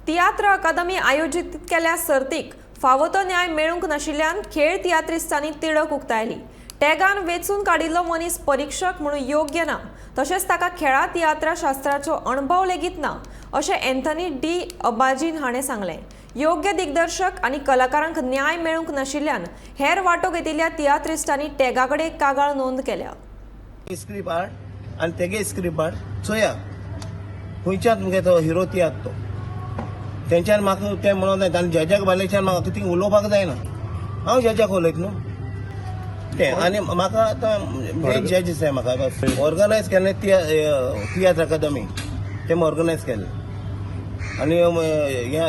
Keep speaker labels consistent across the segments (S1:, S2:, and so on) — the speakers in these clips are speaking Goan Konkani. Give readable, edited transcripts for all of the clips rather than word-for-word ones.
S1: तियात्र अकादमी आयोजीत केल्या सर्तीक फावो तो न्याय मेळूंक नाशिल्ल्यान खेळ तियात्रिस्तांनी तिडक उक्तायली. टॅगान वेंचून काडिल्लो मनीस परिक्षक म्हणून योग्य ना, तशेंच ताका खेळा तियात्रा शास्त्राचो अणभव लेगीत ना, अशें एन्थनी डी अबाजीन हाणें सांगलें. योग्य दिग्दर्शक आनी कलाकारांक न्याय मेळूंक नाशिल्ल्यान हेर वांटो घेतिल्ल्या तियात्रिस्टांनी टॅगा कडेन कागाळ नोंद केल्या.
S2: स्क्रिप्ट हाड आनी तेगे स्क्रिप्ट हाड, चोया खंयच्यान तुमगे तो हिरो तियात्र तो. तेंच्यान म्हाका तें म्हणोन जाय आनी जजाक बायलेच्यान म्हाका कितें उलोवपाक जायना. हांव जजाक उलयत न्हू तें. आनी म्हाका आतां जजीस जाय म्हाका बस. ऑर्गनायज केल्लें तियात्र अकादमी, तें ऑर्गनायज केल्लें. आनी हें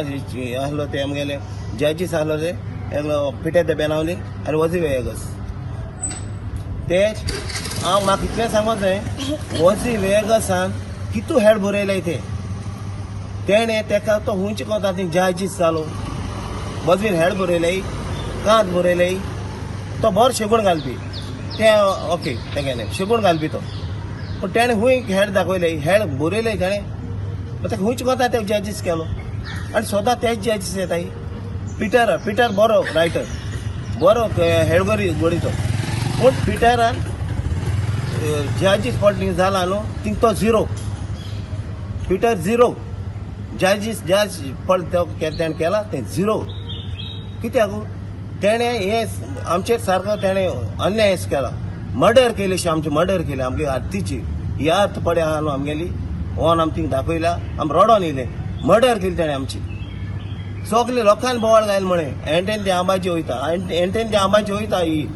S2: आसलो ते आमगेले जजीस आसलो ते पिटर the Benaulim आनी वजी वेगस ते. हांव म्हाका इतलें सांगोंक जाय, वजी वेगसान कितू हेड बरयले ते तेणें तेका तो हुंयचे कोता ती जजीस जालो. बजवीन हेड बरयले, कांत बरयले, तो बरो शेगूण घालपी ते. ओके, तेगेलें शेगूण घालपी तो, पूण तेणें खूंय हेड दाखयले, हेड बरयले तेणें, ताका खूंयच कोता ते जजीस केलो. आनी सदां तेच जजीस येताय. पिटर, पिटर बरो रायटर, बरो हेड बरी गोडीचो, पूण पिटरान जजीस पडली जाला न्हू थिंग तो झिरो. पिटर झिरो जजीस, जज पड तेणें केला तें झिरो. कित्याक तेणें हें आमचेर सारको तेणें अन्याय केला, मर्डर केली आमची, मर्डर केली आमगे आरतीची. ही आर्त पडे आहा न्हू आमगेली ओन आम थिंग दाखयला, आम रडोन येयले. मर्डर केली तेणें आमची. सगले लोकांनी बोवाळ घायल म्हळें एंटेन ते आंबाजी वयता, एंटेन ते आंबाजी वयता ही.